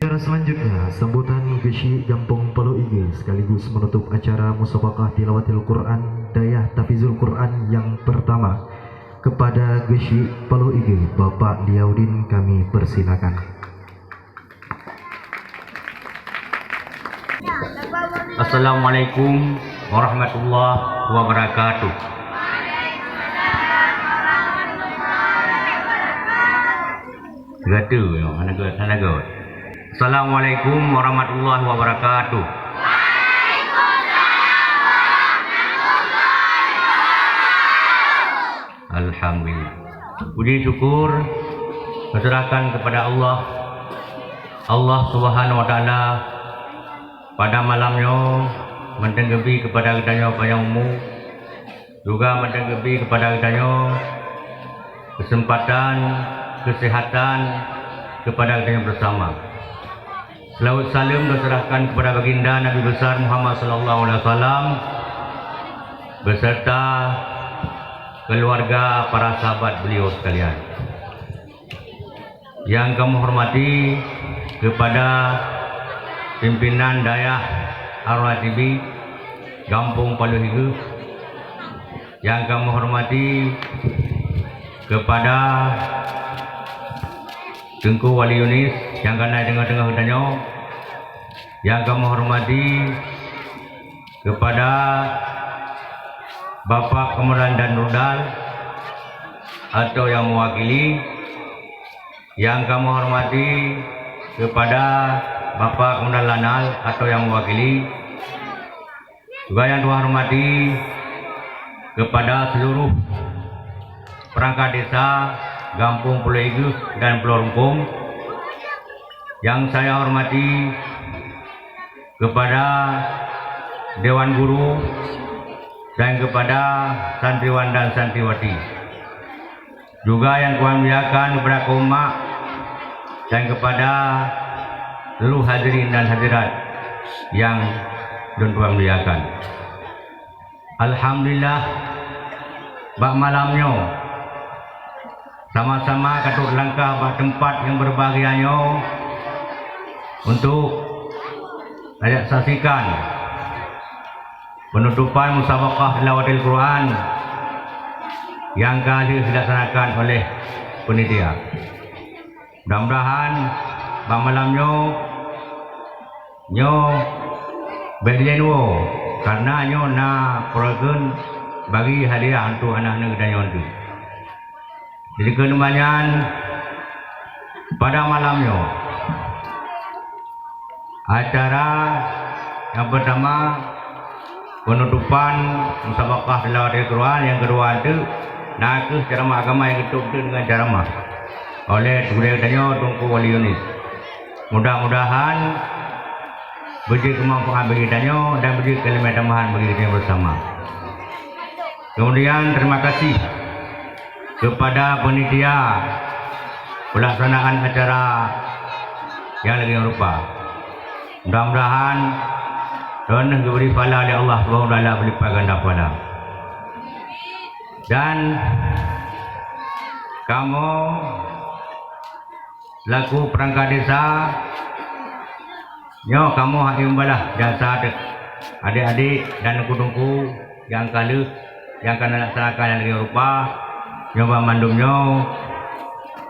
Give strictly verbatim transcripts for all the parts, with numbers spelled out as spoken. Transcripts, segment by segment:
Acara selanjutnya, sambutan Geuchik Gampông Paloh Igeue sekaligus menutup acara Musabaqah Tilawatil Quran Dayah Tahfizul Quran yang pertama. Kepada Geuchik Paloh Igeue, Bapak Liaudin, kami persilakan. Assalamualaikum warahmatullahi wabarakatuh. Gata, ya, hana gata, hana gata. Assalamualaikum warahmatullahi wabarakatuh. Alhamdulillah. Puji syukur terserahkan kepada Allah. Allah Subhanahu wa Taala pada malam nyoe mantong geubri kepada geutanyoe panyang umu, juga mantong geubri kepada geutanyoe keuseumpatan, keuseuhatan kepada geutanyoe bersama. Seulaweuet saleuem teuserahkan kepada Baginda Nabi Besar Muhammad sallallahu alaihi wasallam beserta keuluwarga, para sahabat beliau sekalian. Nyang kamoe hormati kepada pimpinan Dayah Ar-Ratibi Gampông Paloh Igeue, nyang kamoe hormati kepada Teungku Wali Yunis nyang ka na teungoh-teungoh geutanyoe, nyang kamoe hormati kepada Bapak Komandan Danrudal atau yang mewakili, yang kami hormati kepada Bapak Komandan Lanal atau yang mewakili, juga yang Tuhan hormati kepada seluruh perangkat desa Gampông Pulo Igeue dan Pulo Rungkong, yang saya hormati kepada Dewan Guru dan kepada santriwan dan santriwati. Juga yang Tuhan muliakan kepada kaum mak dan kepada seluruh hadirin dan hadirat yang Tuhan muliakan. Alhamdulillah, bak malam nyoe sama-sama ka trok langkah bak teumpat nyang berbahagia nyoe untuk tajak saksikan penutupan musabaqah tilawatil Quran nyang ka lheueh dilaksanakan oleh panitia. Mudah-mudahan bak malam nyoe, nyoe bék dilén woe, karena nyoe na program bagi hadiah untuk aneuk-aneuk geutanyoe tu. Jadi keuneuk nyan, pada malam nyoe, acara nyang pertama penutupan musabaqah tilawatil Quran, nyang keudua teuk nakeuh ceramah agama nyang geutôb teuk deungon ceramah oleh gurée geutanyoe Teungku Wali Yunis. Mudah-mudahan beujeuet keumanfaat bagi tanyoe dan beujeuet keuleumah tambahan bagi geutanyoe bersama. Kemudian terima kasih kepada panitia pelaksanaan acara nyang lagée rupa. Mudah-mudahan droeneuh geubri pahala lé Allah Subhanahu wa Taala, berlipat ganda pahala. Dan kamoe selaku perangkat desa, nyoe kamoe hana meubalah jasa teuh adik-adik dan teungku-teungku nyang ka lheueh, nyang ka na laksanakan nyang lagée rupa. Nyoe banmandum nyoe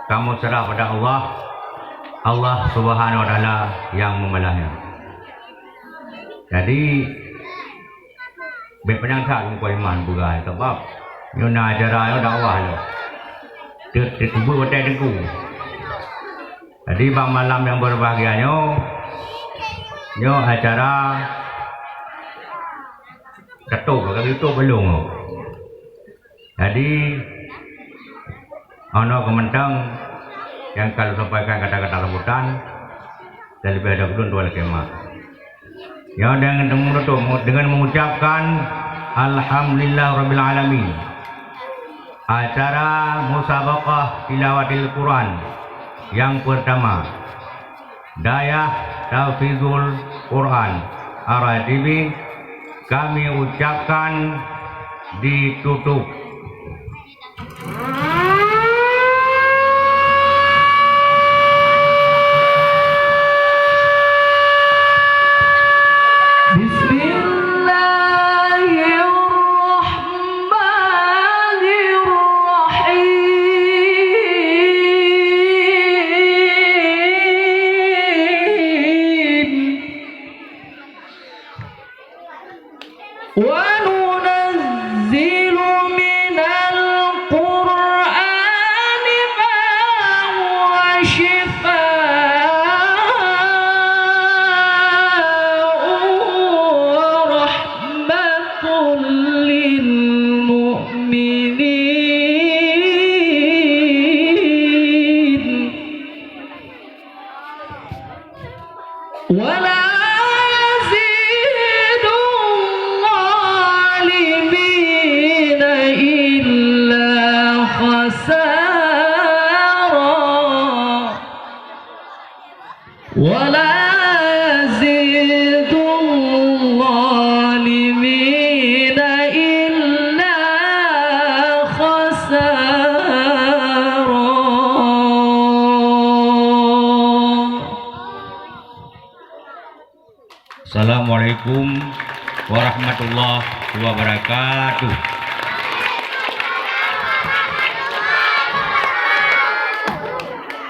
kamoe seurah pada Allah, Allah Subhanahu wa Taala nyang meubalah nyan. Jadi, bék panyang that meukalimah peugah, sabab nyoe na acara nyoe dakwah nyoe. Teu-, teutubeuk watée teungku. Jadi, bak malam nyang berbahagia nyoe, nyoe acara tatôb, ka geutôb lôn nyoe. Jadi, 'oh noe keuh mantong nyang ka lôn sampaikan kata-kata sambutan, dan leubeh dahulu tuan lakée maaf. Nyoe dengan menutup, dengan mengucapkan alhamdulillah rabbil alamin. Acara musabaqah tilawatil Quran yang pertama, Dayah Tahfizul Quran R T B, kami ucapkan ditutup. ولا يزيد الظالمين إلا خسارا. ولا يزيد الظالمين إلا خسارا. Assalamualaikum warahmatullahi wabarakatuh.